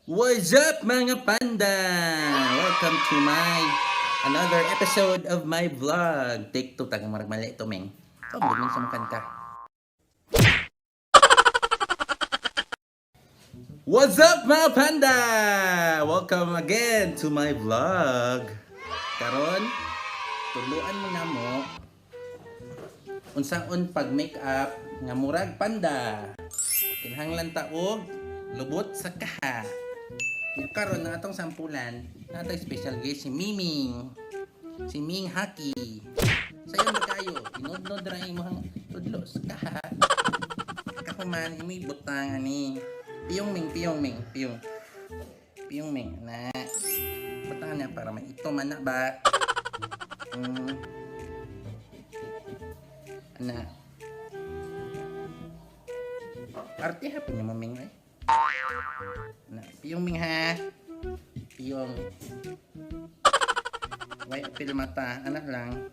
What's up, mga panda? Welcome to my another episode of my vlog. Take two, tagang marag mali ito, Ming. Ikaw, oh, sa kanta. What's up, mga panda? Welcome again to my vlog. Karon, tuluan mo na mo unsaon pag make-up nga murag panda. Kinahanglan ta og lubot sa kaha. Nya karon na atong sampulan, natay special guest si Miming. Si Ming Haki. Sayo na kayo, inudnod ra imong tudlo sa kaha. Kahuman imoy butang ani. Piyong Ming, piyong Ming, piyong. Piyong Ming na. Butang na para maito man na ba. Ana. Arte ha po niyo mo Ming eh. Na, piyong Ming ha. Piyong. Way apil mata, anak lang.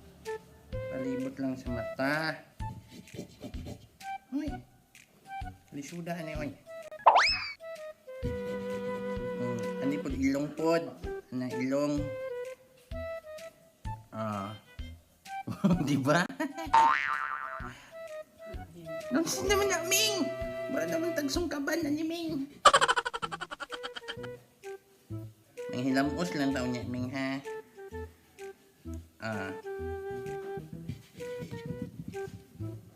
Palibot lang sa mata. Uy. Lisuda ani oy. Ani pod ilong pod. Na ilong. Ah. Di ba? Nonsense naman na, Ming! Wala naman tagsong kaban na ni Ming. Ming hilamos lang taon niya, Ming ha. Ah.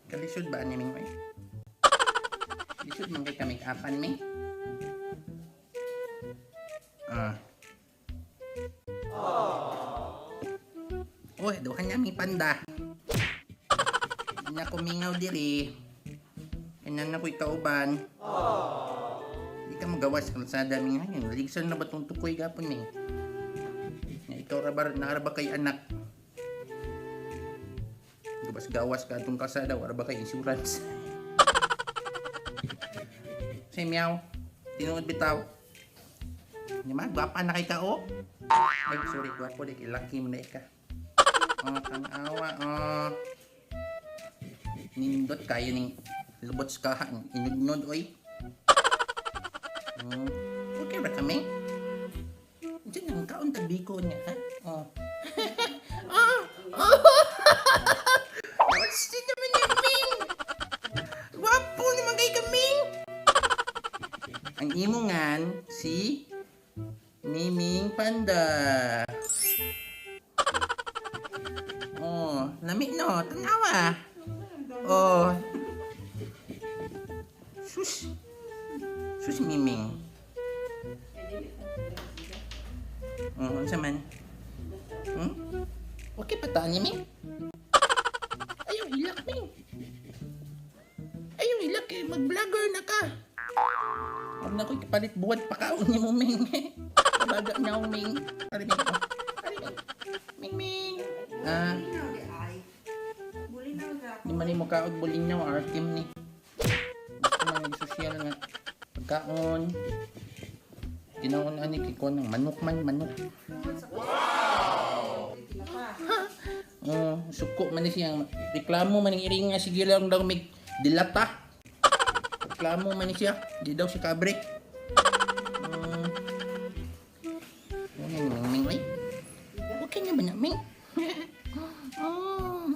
Kalisod ba ni Ming? Oy? Lisod man kay kami apan Ming. Ah. Uy, duha niya mi panda. Hindi na kumingaw diri. Kainan na ko'y kauban. Di ka magawa sa kalsada mi ngayon. Ligsan na ba itong tukoy gapon mi? Nga ikaw ra ba, naara ba kay anak? Gawas-gawas ka itong kalsada, wala ba kay insurance? Say meow. Tinuod bitaw. Hindi ma, gwapa na kay ka oh. Ay, sorry, gwapo di kay laki mo na ka. Oh, tanawa, oh. Nindot kayo ning lubot sa kaha, inudnod oy. Okay ba kami? Diyan ang kaon tagbiko niya, ha? Oh. Oh! Oh! What's din naman yan, Ming? Gwapo naman kay kaming! Ang imungan, si Miming Panda. Oh, lami no, tanawa. Oh. Sus. Sus Miming. Oh, unsa man? Hmm? Okay pa ta ni Ming? Ayaw hilak Ming. Ayaw hilak eh, mag-vlogger na ka. Huwag na ko'y kapalit buwad pa kaon ni mo Ming. Baga na akong Ming. Ari Ming. Oh. Ari Ming. Ming Ming. Ah, di man ni mo kaog bulinaw artim ni. Gusto man yung social nga pagkaon. Ginaon ani kay kuan ng manok man manok. Oh, suko man ni siyang reklamo man ang iring nga sige lang daw mig dilata. Reklamo man ni siya, di daw si kabre. Ano ni Ming Ming ay? Okay na ba na Ming? Oh.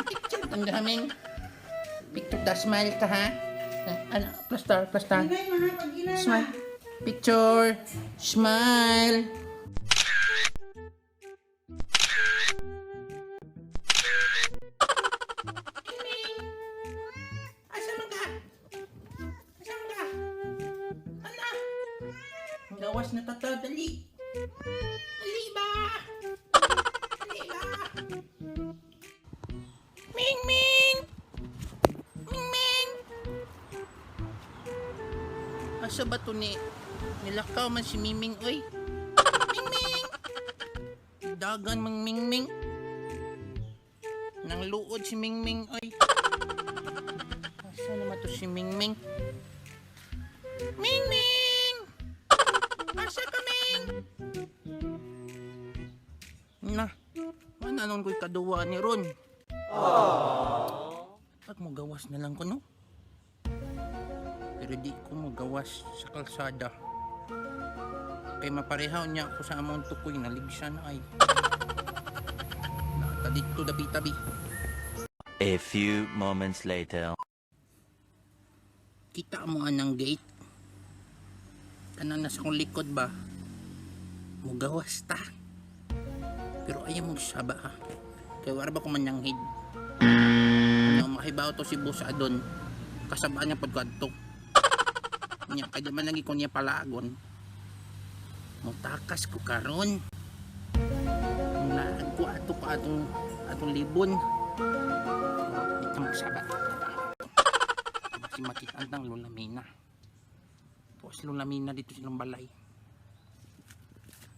Picture tanda Ming. Picture da smile ka ha. Ano, plaster, plaster. Smile. Picture. Smile. Ming! Asa man ka? Asa man ka? Ala! Ang gawas na tata, dali! Dali ba? Dali ba? Ming Ming! Ming Ming! Asa ba to ni? Nilakaw man si Miming, oy. Ming Ming! Dagan mang Ming Ming. Nang luod si Ming Ming, oy. Asa naman to si Ming Ming? Ming Ming! Asa ka, Ming? Na, mana nun ko'y kaduwa ni Ron. Pag mo gawas na lang ko, no? Pero di ko magawas sa kalsada. Kay maparehaw niya ako sa among tukoy, naligsan ay. Nata dito dapi tabi. A few moments later. Kita mo anang gate. Kanang nasa kong likod ba? Mugawas ta. Pero ayaw mo saba ha. Kay wala ba ko manyanghid. Ano, makibaw to si Boss Adon. Kasabaan niya pod kadto. Nya kay di man lagi ko niya palagon. Mutakas ko karon. Laag ko ato pa atong atong libon. Di ka magsaba. Kasi makita ang Lola Mina. Tapos Lola Mina dito silang balay.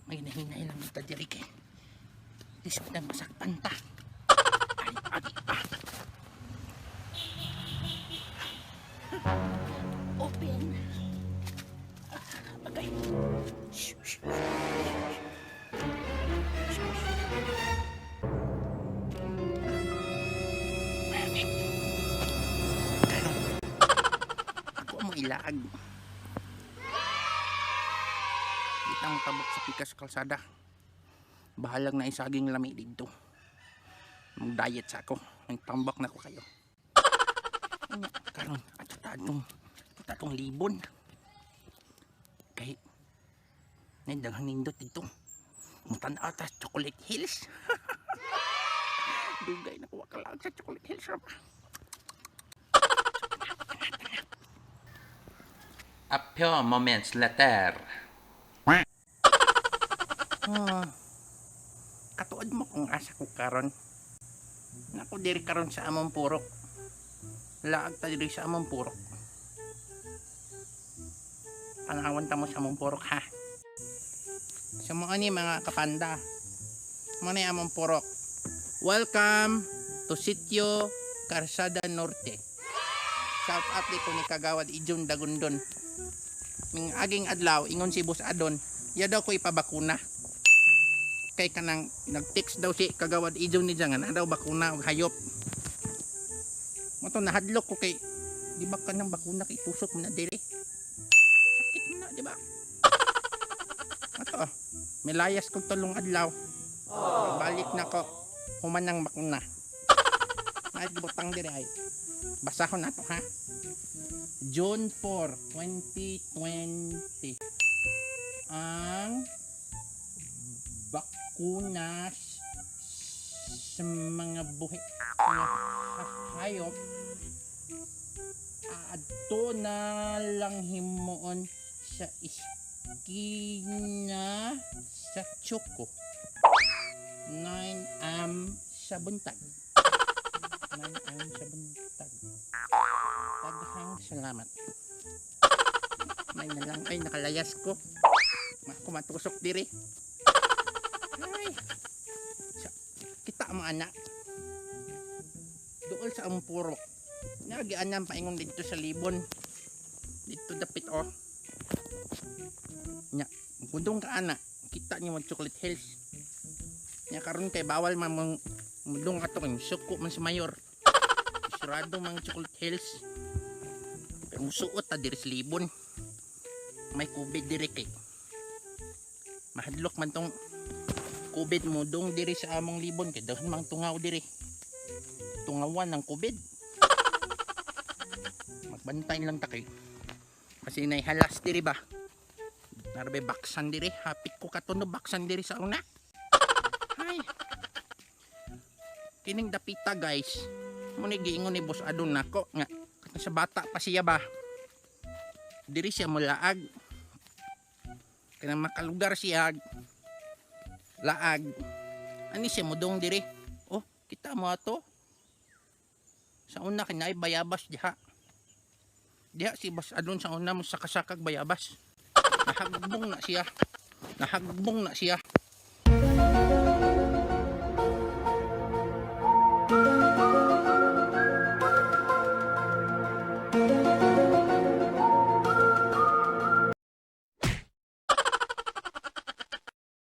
May nahinay lang ita diri kay. Lisod na masakpan ta. Ay, agi pa. Open. Okay. Shh, shh, shh. Perfect. Karon. Ako mo ilaag. Itang tabok sa pikas kalsada. Bahalag na isaging lami dito. Mag-diet sa ako. Nagtambak na ko kayo. Anya, karon ato ta atong ato atong libon. Kay nay daghang nindot dito. Mutan-aw ta sa Chocolate Hills. Dugay na kuha ka lang sa Chocolate Hills ra ba. A few moments later. Ah, katuod mo kung asa ko karon. Nako diri karon sa among purok. Laag ta diri sa among purok. Panawan ta mo sa among purok ha. Sa mga ni mga kapanda. Mo ni among purok. Welcome to Sitio Karsada Norte. Shout out di ko ni Kagawad Ijun Dagundon. Ming aging adlaw ingon si Boss Adon, ya daw ko ipabakuna. Kay kanang nag-text daw si Kagawad Ijun ni nga na daw bakuna og hayop. Mo to nahadlok ko kay di ba kanang bakuna kay tusok mo na diri. Sakit mo na, di ba? Ato, milayas kog tulong adlaw. Balik na ko human ng bakuna. Ay, butang dire ay. Basahon na to ha. June 4, 2020. Ang bakuna sa mga buhi mga hayop adto na lang himuon sa iskina sa Choco. 9 am sa buntag. 9 am sa buntag. Daghang salamat. May na lang ay nakalayas ko. Kumatusok diri. Ay. Sa, kita mo anak. Dool sa among purok. Nagianan paingon dito sa libon. Dito dapit oh. Nya, gundong ka ana. Kita niyo mo Chocolate Hills. Nya karon kay bawal man mong mudong ato kay suko man sa mayor. Sarado mang Chocolate Hills. Pero musuot ta diri sa libon. May COVID diri kay. Mahadlok man tong COVID mo dong diri sa among libon kay daghan mang tungaw diri. Tungawan ng COVID. Magbantay lang ta kay. Kasi nay halas diri ba. Narbe baksan diri, hapit ko katuno baksan diri sa una. Ay. Kining dapita guys. Mo ni giingon ni Boss Adon nako nga sa bata pa siya ba. Diri siya mulaag. Kanang makalugar siya laag. Ani siya mudong diri. Oh, kita mo ato. Sa una kinay bayabas diha. Diha si Boss Adon sa una mo sakasakag bayabas. Nahagbong na siya. Nahagbong na siya.